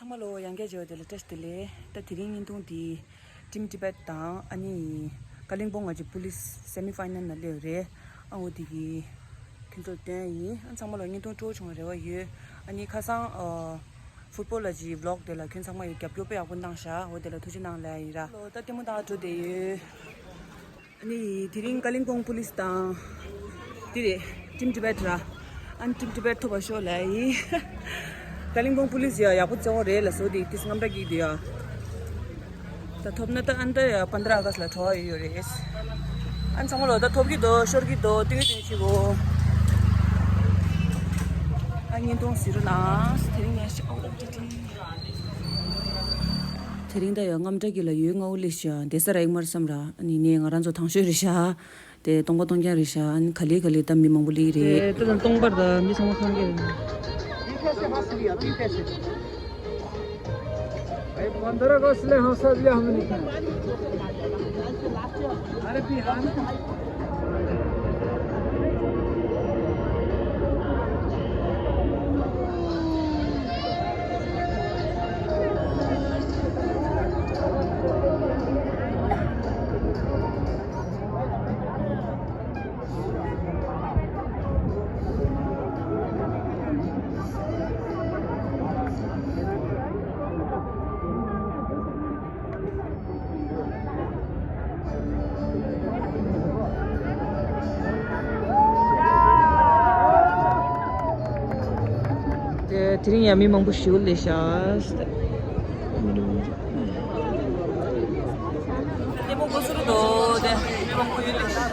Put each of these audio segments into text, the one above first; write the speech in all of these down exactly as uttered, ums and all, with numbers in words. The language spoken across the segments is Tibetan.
མ་ལོ། ཡང་བསྐྱར་མཇལ་བ་དེ་ལ་བཀྲ་ཤིས་བདེ་ལེགས། ད་དེ་རིང་བརྙན་ཐུང་འདི་Team Tibet དང་ཨ་ནི་ཀ་ལིང་པོང་ང་ཅི་པུ་ལིས་སེ་མི་ཕའི་ནལ་ནང་སླེབས་རེད། ཨ་འོ་དེ་གི་ཁྱོད་ཚོར་སྟོན་ཡིན། ཨ་ཚང་མ་ལོ་བརྙན་ཐུང་སྤྲོ་བྱུང་བའི་རེ་བ་ཡོད། ཨ་ནི་ཁ་སང་ཨ་ཕུཊ་བོལ་ལ་ཅི་བི་ལོག་དེ་ལ་ཁྱོད་ཚང་མ་ཡི་རྒྱབ་སྐྱོར་དཔེ་ཡག་པོ་གནང་ཤག་འོ་དེ་ལ་ཐུགས་རྗེ་གནང་ལབ་ཡིན་ར། ལོ་ད་ལྟད་མོ་ད་འགྲོ་བསྡད་ཡོད། ཨ་ནི་དེ་རིང་ཀ་ལིང་པོང་པུ་ལིས་དང་དེ་རེད། Team Tibet ར། ཨ་ནི་Team Tibet ཐོབ་པ་ཤོག་ལབ་ཡིན། ཀ་ལིང་པོང་པུ་ལིས་ཡ་ཡག་པོ་བརྩེ་བ་རེད་ལ་བཟོ་དེ་དེ་སྔ་འདྲ་གི་དེ་ཡ། ད་ཐོབ་ན་ད་ཨ་ནི་ད་ཡ་པན་དྲ་ཨ་ག་སི་ལ་གྲོ་བ་ཡོད་ཡོད་རེད། ཨ་ནི་ཚང་མ་ལོ་ད་ཐོབ་གི་འདུག་ཤོར་གི་འདུག་ཏིང་ཏིང་ཞིག་གོ། ཨ་བརྙན་ཐུང་གཟིགས་རོགས་གནང་། དེ་རིང་ངས་ཤི་ཨོ་ཏི་ཏི། དེ་རིང་ད་ཡ་རྔམ་སྐྲག་གི་ལ་ཡོད་ང་འུ་ལེ་ཤ་དེ་ས་ར་ཡིག་མར་བསམ་ར། ཨ་ནི་ནས་ང་རང་ཚོ་ཐང་ཤོས་རེད་ཤ། དེ་སྟོང་པ་སྟོང་རྐྱང་རེད་ཤ། ཨ་ནི་ག་ལེ་ག་ལེ་ད་མི་མང་པོ་སླེབས་རེད། དེ་ད་སྟོང་པར་ད་མི་ཚང་མ་ཁང་གི་རེད། ये पंद्रह अगस्त ले हम सब ये हमने अरे बिहान। དེ་དེ་རིང་ཡང་མི་མང་པོ་ཞིག་སླེབས་ཤག་ལྟད་མོ་འགོ་ཚུགས་འདུག་དེ་མི་མང་པོ་ཡོད་ལེ་ཤ།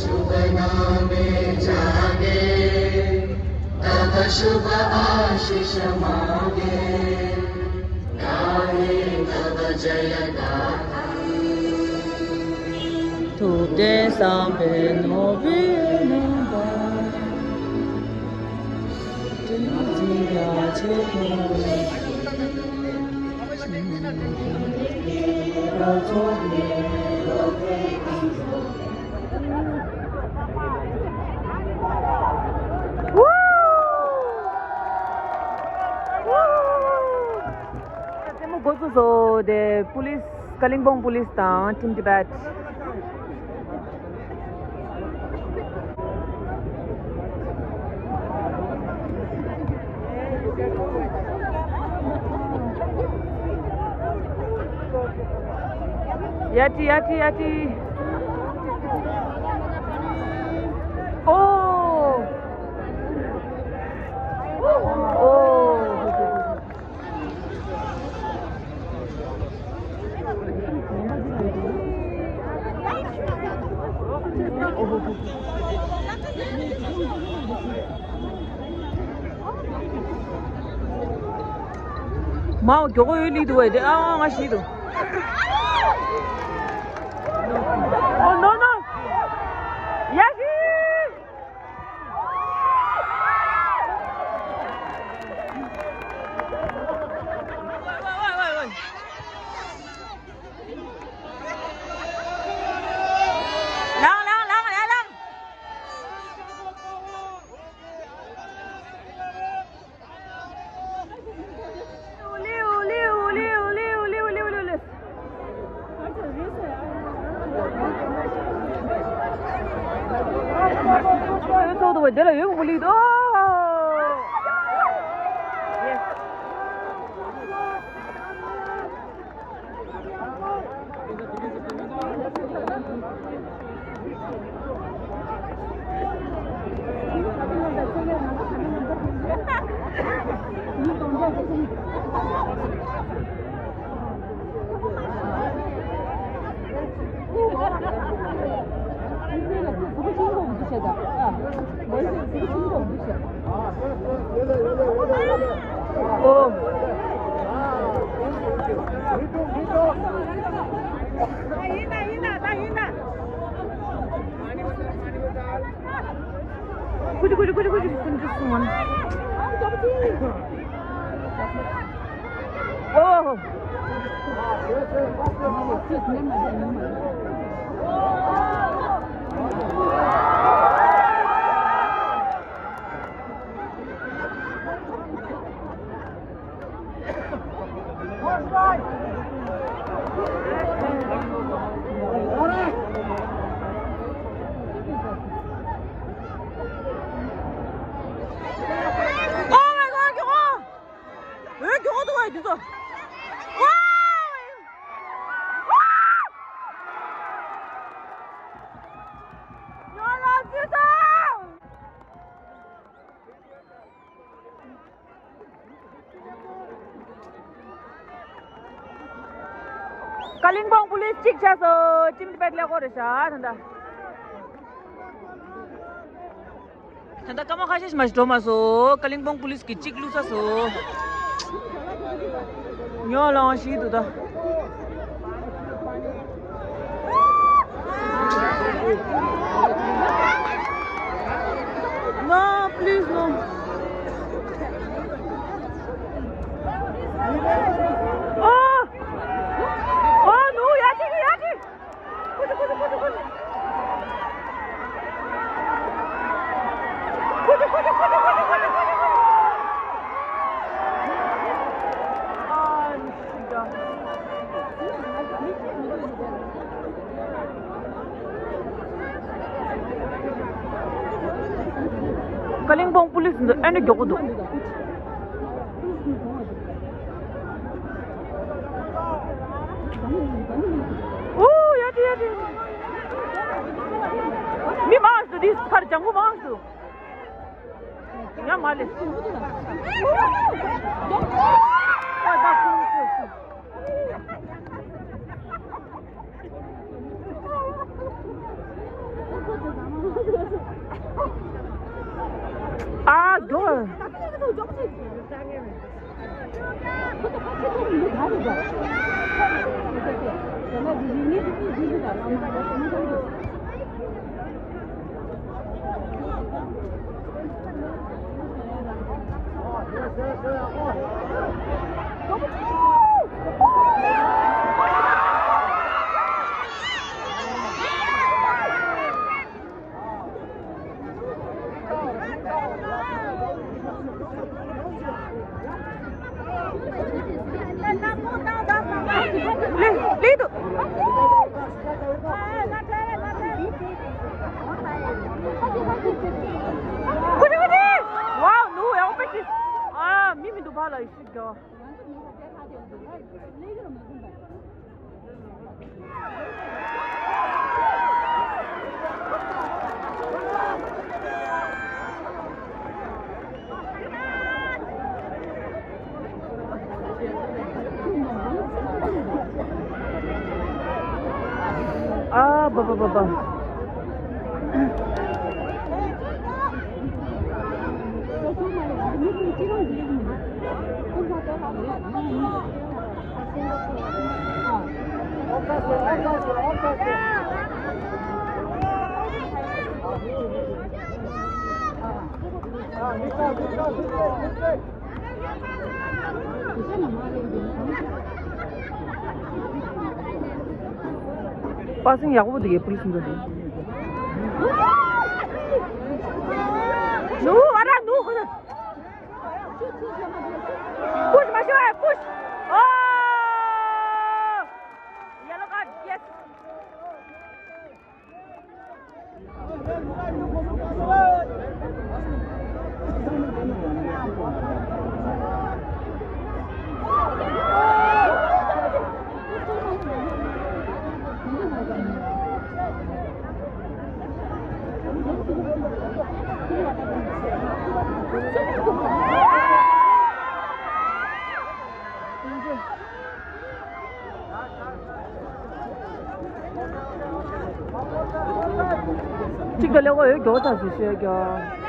शुभ नामे जागे, तव शुभ आशीष मागे, गाहे तव जय गाथा। ཐུབ་བསྟན་བསམ་འཕེལ་ནོར་བུའི་རྣམ་པ། ལྟད་མོ་འགོ་ཚུགས་སོང་། དེ་པུ་ལིས། ཀ་ལིང་པོང་པུ་ལིས་དང་Team Tibet། ཡ་ཏི་ཡ་ཏི་ཡ་ཏི། ཨོ། ཨོ། མའོ་མགྱོགས་པོ་ཡོད་ལི་འདུག་བས་དེ། ཨ་ང་ཤི་འདུག་ཨོ་ནོ་ནོ། ཡ་ཤི། ལངས་ལངས་ལངས་ལངས་ལངས། ཚོགས་འདུ་བ་དེ་ལ་ཡོད་མི་ལིག་ཏོ། ཨོ། ཀ་ལིང་པོང་པུ་ལིས་གཅིག་ཆགས་སོང་། ཅིམ་ཏི་པད་ཀླད་ཀོར་རེད་ཤག་ད་ལྟ། ད་ལྟ་སྐར་མ་ཁ་ཤས་ཤིག་མ་གཏོགས་འགྲོ་མ་སོང་། ཀ་ལིང་པོང་པུ་ལིས་གིས་གཅིག་བླུགས་ཚར་སོང་། ཉོ་ལང་ཤི་འདུག་ད། No, please, no. Oh! Oh, no, ཡ་ཅིག་ཡ་ཅིག་ཀ་ལིང་པོང་པུ་ལིས་འདི་ཨེ་འདྲ་མགྱོགས་པོ་འདུག་ཨོ་ཡ་དེ་ཡ་དེ། མི་མང་སུ་དེ་ཁར་ལྗང་གུ་མང་སུ། ཡ་མ་ལེ། ཨ་དོ། ལེགས་འདུག་ཁུ་ཁུ་ཁུ། ཝའོ། ནུ་ཡག་པོ་ཞིག་ཨ། མི་མི་འདུག་ཕ་ལ་ཡི་ཤིག་ག་ཨ་བ་བ་བ་བ། པ་སེང་ཡག་པོ་འདུག་གས། པུ་ལིས་འདུག་འདུག་ནུ་ཨ་ར་ནུ། Push, Mashiwa, push. Oh! Yellow card, yes. གཅིག་གི་ཀླད་ཀོར་འོད་མགྱོགས་ཙམ་ཞིག་ཤོད་རྒྱུ།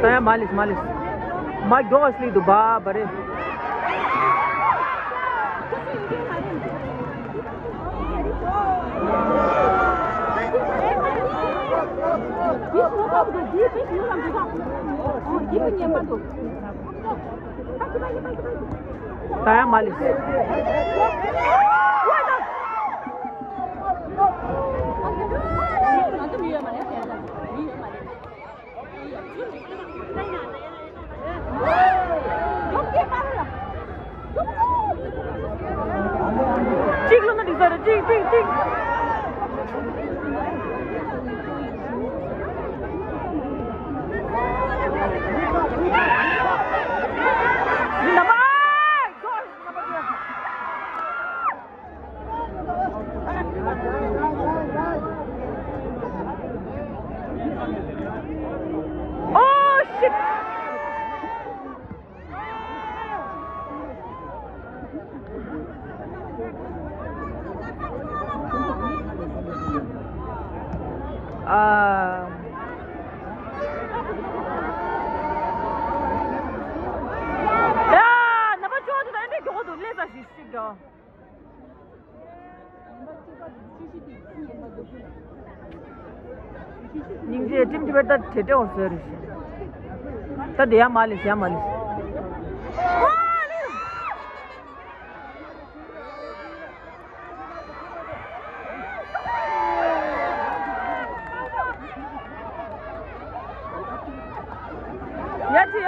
ད་ཡང་མ་ལེས་མ་ལེས། མ་མགྱོགས་པ་སླེབས་འདུག་བ་བ་རེད། ད་ཡང་མ་ལེས། གཅིག་ལོ་ན་འགྲིག་ས་རེད། གཅིག་གཅིག་གཅིག་འདི་ནམ་པ། Oh shit! ཨ། ཡ། ནམ་པ་བཅུ་པ་དེ་ད་ཨེ་འདྲས་མགྱོགས་འདུག་སླེབས་ས་ཞིག་ཤིག་འགྲོ། སྙིང་རྗེ་ཊིམ་ཊི་བེཊ་ད་བྲེལ་བྲེལ་བོར་བཟོས་རེད་ཤག་ད་དེ་ཡ་མ་ལེས་ཡ་མ་ལེས། ཡ་ཅི་ཡ་ཡ།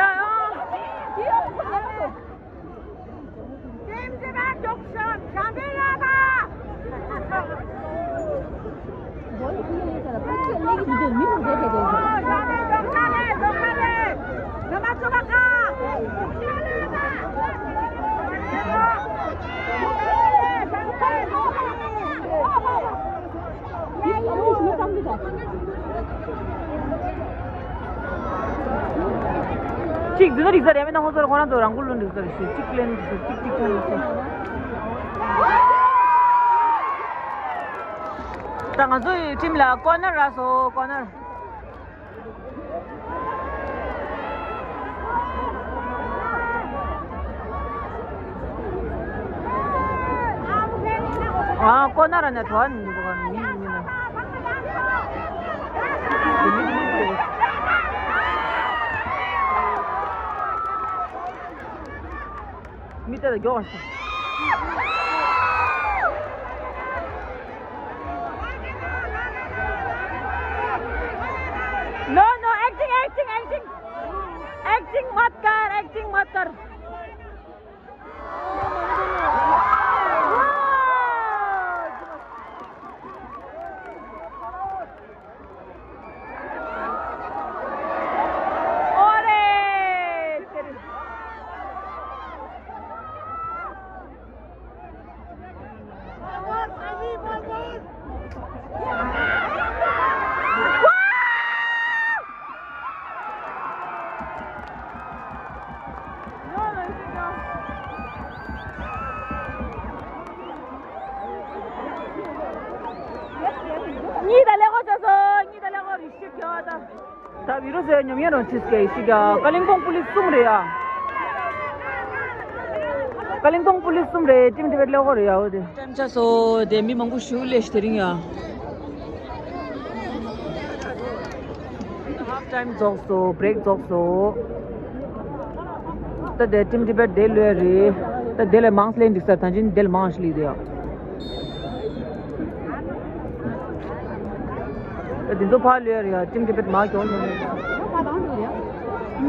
གཅིག་འདི་ཚོ་རིག་ས་རེད། མིན་ན་ཁོང་ཚོར་ཁོ་རང་ཚོ་རང་འགུལ་ལོན་འགྲིག་ས་རེད་ཞེས་གཅིག་ལེན་འགྲིག་ས་གཅིག་གཅིག་ཐོན་འགྲིག་ས། ད་ང་ཚོའི་ཊིམ་ལ་ཀོ་ནར་རག་སོང་། ཀོ་ནར། ཨ་ཀོ་ནར་ནས་དོ་ནི་འདུག་ག་མི་མི་ན། མི་དེ་ལ་མགྱོགས་པ་ཞིག No, no, acting, acting, acting. Acting मत कर, acting मत कर. གཉིས་དང་ཀླད་ཀོར་བྱས་སོང་། གཉིས་དང་ཀླད་ཀོར་རེ་ཞིག་ཡོད་ད། ད་བི་རུ་ཟེར་ཉམས་ཡན་རང་ཆིས་ཀྱི་ཞིག་ཡ། ཀ་ལིང་པོང་པུ་ལིས་གསུམ་རེད་ཡ། ཀ་ལིང་པོང་པུ་ལིས་གསུམ་རེད། ཊིམ་ཊི་བེཊ་ཀླད་ཀོར་རེད་ཡ། འོ་དེ་ཊེམ་ཆགས་སོང་། དེ་མི་མང་པོ་ཞིག་སླེབས་ཤག་དེ་རིང་ཡ། ཧབ་ཊེམ་རྫོགས་སོང་། བྷི་རེག་རྫོགས་སོང་། ད་དེ་ཊིམ་ཊི་བེཊ་དེ་ལོས་རེད། ད་དེ་ལས་མང་སླེབས་འགྲིག་ས། ད་ཅིན་དེ་ལས་མང་ཞིག་སླེབས་དེ་ཡ། འདི་ཚོ་ཕར་ལོས་རེད་ཡ། ཊིམ་ཊི་བེཊ་མར་མགྱོགས་ཡོང་ནས།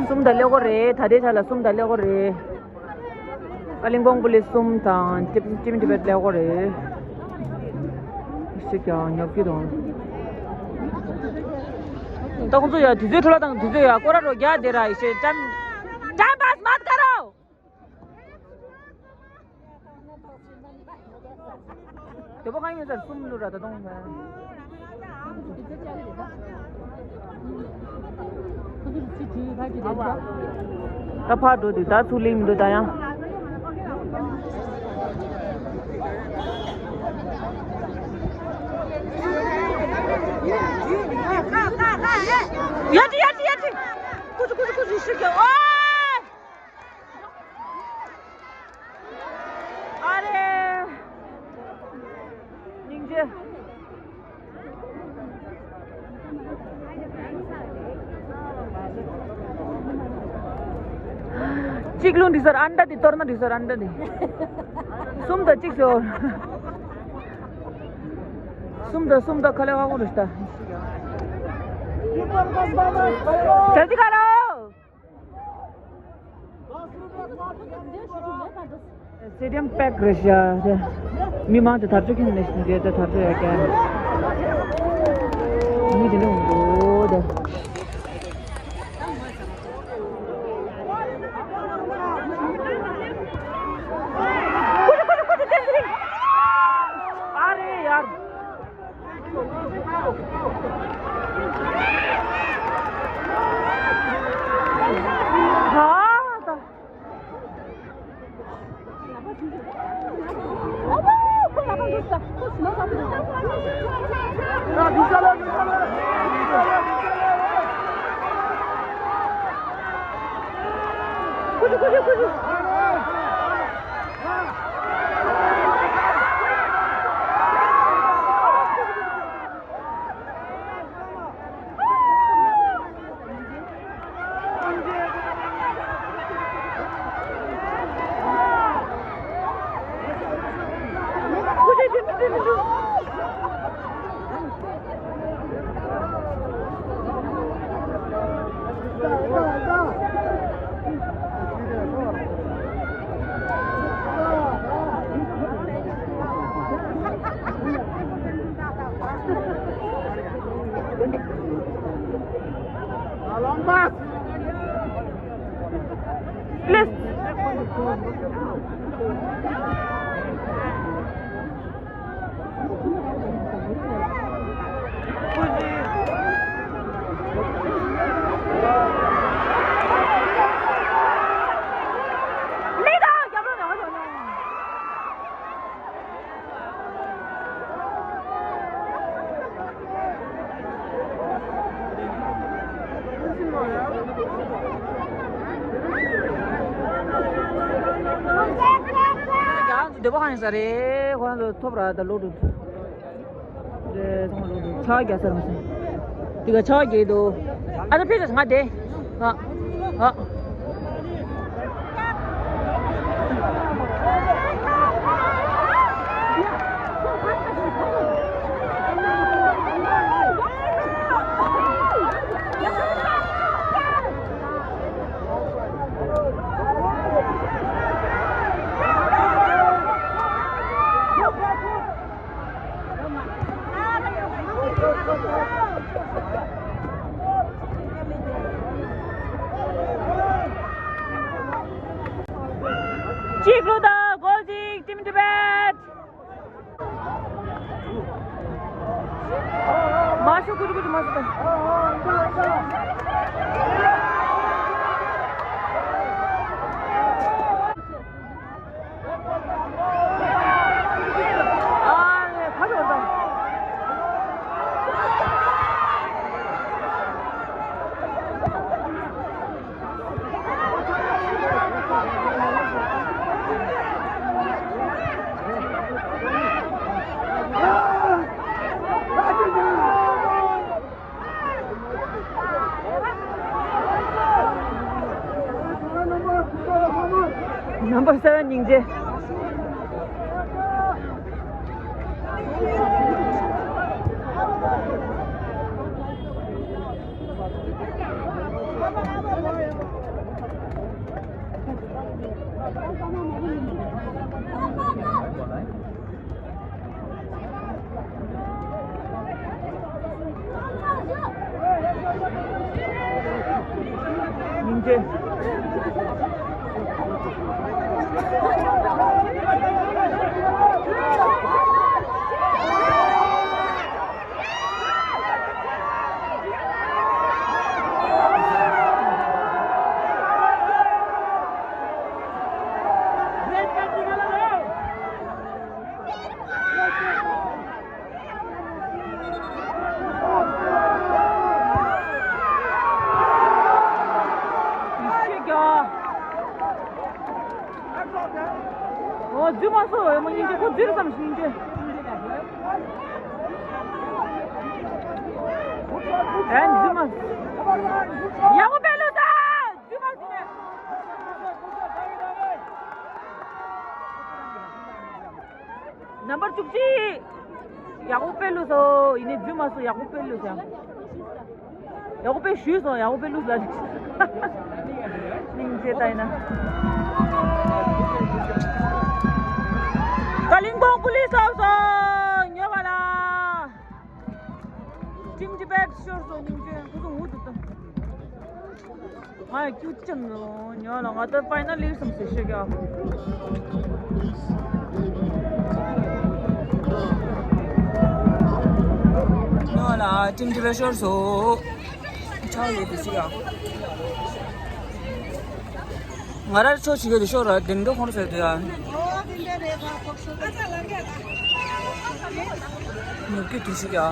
གསུམ་དང་ཀླད་ཀོར་རེད། ད་ལྟའི་ཆ་ལ་གསུམ་དང་ཀླད་ཀོར་རེད། ཀ་ལིང་པོང་པུ་ལིས་གསུམ་དང་ཊིམ་ཊིམ་ཊི་བེཊ་ཀླད་ཀོར་རེད། ཞིག་ཀྱང་ཉོབ་ཀྱི་དང་། ད་ཁོང་ཚོ་ཡ་དུས་ཚོད་འཕྲོ་བརླག་དང་དུས་ཚོད་ཡ་སྐོར་ར་རོ་རྒྱག་བསྡད་ར་ཡི་ཤེས། ཊེམ་ཊེམ་པཱས་མ་ཀ་རོ། དེ་པོ་གང་ཡིན་ཟེར་གསུམ་ལུ་ར་ད་དུང་། ད་ཕར་འགྲོ་དུས་ད་ཚུར་ལེན་མི་འདུག་ད་ཡང་། ཡ་ཏི་ཡ་ཏི་ཡ་ཏི། ཀུ་ཅུ་ཀུ་ཅུ། ཤུགས་ཀྱིས། ཨོ། ཨ་རེ། སྙིང་རྗེ། གཅིག་ལུང་འགྲིག་སར་ཨན་ཏ་དེ་གཏོར་ན་འགྲིག་སར་ཨན་ཏ་དེ། གསུམ་དང་གཅིག་ཤོར། གསུམ་དང་གསུམ་དང་ཁ་ལས་ཁ་ཁོ་རུ་ཤི་ད། ཇལ་དི་ཁ་རོ། སི་ཊེ་ཌི་ཡམ་པེག་རེད་ཤག་མི་མང་དེ་དར་ལྕོག་ཁྱོན་ནས་ཤི་འདི་དེ་དར་ལྕོག་ཡོད་ཀྱང་། མི་དེ་འདྲ་འོང་འདུག་དེ། ཨ་རེ་ཡར། རྒྱ་ལ་འདོད་པ་གང་ཡིན་ས་རེད། ཁོ་རང་ཚོ་ཐོབ་ར་ད་ལོ་འགྲོ། དེ་ཚང་མ་ལོ་འགྲོ། ཆ་རྒྱ་ས་རང་སོང་། དེ་ག་ཆ་རྒྱས་འདུག་ཨ་ད་ཕེ་ཆ་ང་དེ། ཨ། ཨ། གཅིག་ལུ་དང་གོལ་གཅིག Team Tibet། མ་ཤོ་ཀུ་ཀུ་མ་ཤོ། རྣམ་པ་གསར་པ་སྙིང་རྗེ། སྙིང་རྗེ། ཙིར་ཙམ་ཞིག་འཇོན། ཨན་རྫུན་མ། ཡག་པོ་སྤེལ་ལོ་ད། རྫུན་མ་ཟིན་ནས། ནམ་པར་བཅུ་གཅིག་ཡག་པོ་སྤེལ་ལོ་སོ། ཡིན་ནའི་རྫུན་མ་སོ། ཡག་པོ་སྤེལ་ལོ་ཟེར། ཡག་པོ་དཔེ་ཞུས་སོང་། ཡག་པོ་དཔེ་ལུས་ལ། སྙིང་རྗེ་ལྟ་ཡིན་ན། ཀ་ལིང་པོང་པུ་ལིས་ཨོ་སོ་ཉོ་བ་ལ། ཁྲིམས་ཀྱི་བེད་ཤོར་སོང་། སྙིང་རྗེ་ཁུ་ཚོ་ངུ་འདུག་ད། ང་ཡང་ཁྱུ་ཅང་ཉོ་ལ་ང་ད་ཕའི་ནལ་ལིར་སམ་སེ་ཤེ་ག་ཉོ་ལ་ཁྲིམས་ཀྱི་བེད་ཤོར་སོང་། ཆགས་ཡོད་དེ་ཅི་ཡ། ང་ར་ཆོ་ཅི་ཡོད་དེ་ཤོར་ར་དེ་འདྲ་ཁོང་ཚོས་དེ་ཡ། ཉོ་རྒྱུ་དེ་ཞིག་ཡ།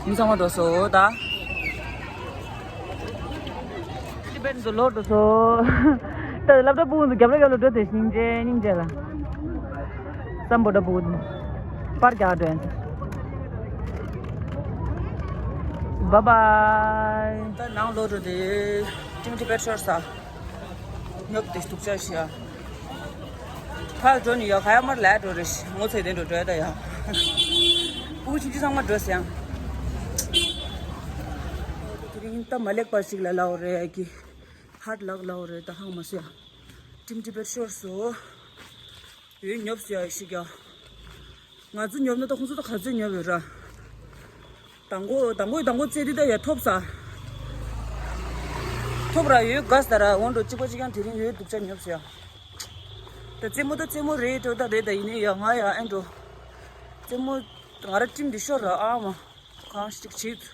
མི་ཚང་མ་འགྲོ་སོ་ད། ཅི་བེད་འདུག་ལོ་འགྲོ་སོ། ད་སློབ་གྲྭ་ཕྲུ་གུ་ཚོ་རྒྱབ་ལ་རྒྱབ་ལ་འགྲོ་དེ་སྙིང་རྗེ་སྙིང་རྗེ་ལ། སམ་བྷོ་ཊ་ཕྲུ་གུ་ཚོ། པར་རྒྱག་འགྲོ་ཡིན། བཱའི་བཱའི། ད་ནང་ལོག་འགྲོ་དེ། ཁྲིམས་ཀྱི་བེད་ཤོར་ས། ཉོབ་དེ་སྡུག་ཅག་ཤི་ཡ། ཕར་འགྲོ་ནི་ཡ་ག་ཡ་མར་ལས་འགྲོ་རེ་ཤི། ངོ་ཚ་དེ་འགྲོ་འགྲོ་ཡ་ད་ཡ། ཕྲུ་གུ་ཆུང་ཆུང་ཚང་མ་འགྲོ་ཟེར་ཡང་། དེ་རིང་ད་མ་ལེགས་པ་ཞིག་ལ་ལའོ་རེ་ཡ་གི། ཧར་ལག་ལའོ་རེ་ད་ཧང་མ་སེ་ཡ། ཁྲིམས་ཀྱི་བེད་ཤོར་སོ། ཡོད་ཉོབ་སེ་ཡ་ཤི་ག་ང་ཚོ་ཉོབ་ན་ད་ཁོང་ཚོ་ད་ག་ཚོད་ཉོབ་ཡོད་ར། དང་པོ་དང་པོ་དང་པོ་རྩེ་དུས་ད་ཡ་ཐོབ་ས། ཐོབ་ར་ཡོད་དགའ་ས་ར། འོན་འགྲོ་གཅིག་པ་གཅིག་རྐྱང་དེ་རིང་ཡོད་སྡུག་ཅག་ཉོབ་སེ་ཡ། ད་རྩེད་མོ་ད་རྩེད་མོ་རེད་འགྲོ་ད་རེད། ད་ཡིན་ནའི་ཡ་ང་ཡ་ཨེ་འགྲོ། རྩེད་མོ་ང་ར་ཁྲིམས་འདི་ཤོར་ར་ཨ་མ། གང་ཞིག་བྱེད།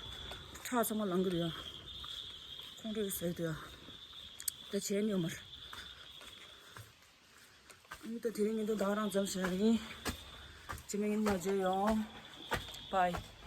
ཁྲག་ཚང་མ་ལང་གི་རེད་ཡ། ཁོང་ཁྲོ་ཟེར་དུ་ཡ། ད་བྱས་ནི་ཡོད་མ་རེད། ཨ་ནི་ད་དེ་རིང་ཉིན་ཐོ་ད་རང་འཛོམས་ཤག་ཡིན། ཇི་མ་ཡིན་མ་བརྗོད་ཡོང་། བཱའི།